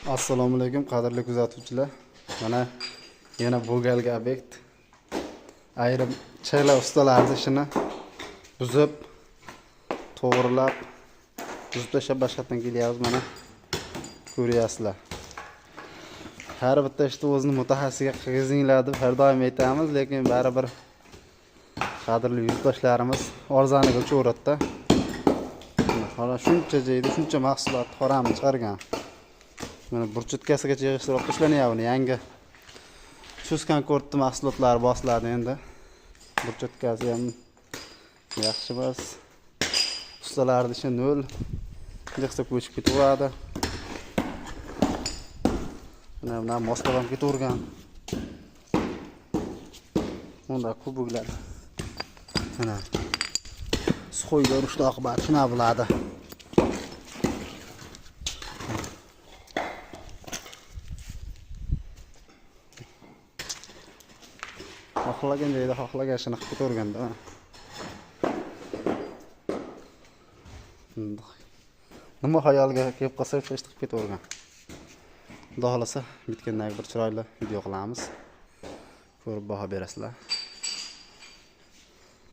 Assalomu alaykum, qadrli kuzatuvchilar. Mana yana bu galgi obyekt. Ayrim chala ustalarni ishini buzib, to'g'rilab, buzib tashlab boshqatdan kelyapmiz, mana ko'ryapsizlar. Har bitta ishni o'zini mutaxassisiga qilgizinglar deb har doim aytamiz, lekin baribir qadrli yurtdoshlarimiz arzoniga uchaveradida. Mana shuncha joyda shuncha mahsulot xoramni chiqargan. Mana burchatkasigacha yig'ishtirib tashlanyapti buni, yangi Chuskan kortni mahsulotlari bosiladi endi. Burchatkasi ham yaxshi emas. Ustalarning ishi nol. Jiqsa ko'chib ketaveradi. Mana bunaqa moslab ham ketavergan. Bunda kuboklar. Mana сухой ga urishdi oqibati shunaqa bo'ladi. Xohlagan joyda xohlagan ishini qilib ketaverganda mana. Bundoq. Nima xayolga kelib qolsa o'sha ishni qilib ketavergan. Xudo xohlasa bitgandan bir chiroyli video qilamiz. Ko'rib baho berasizlar.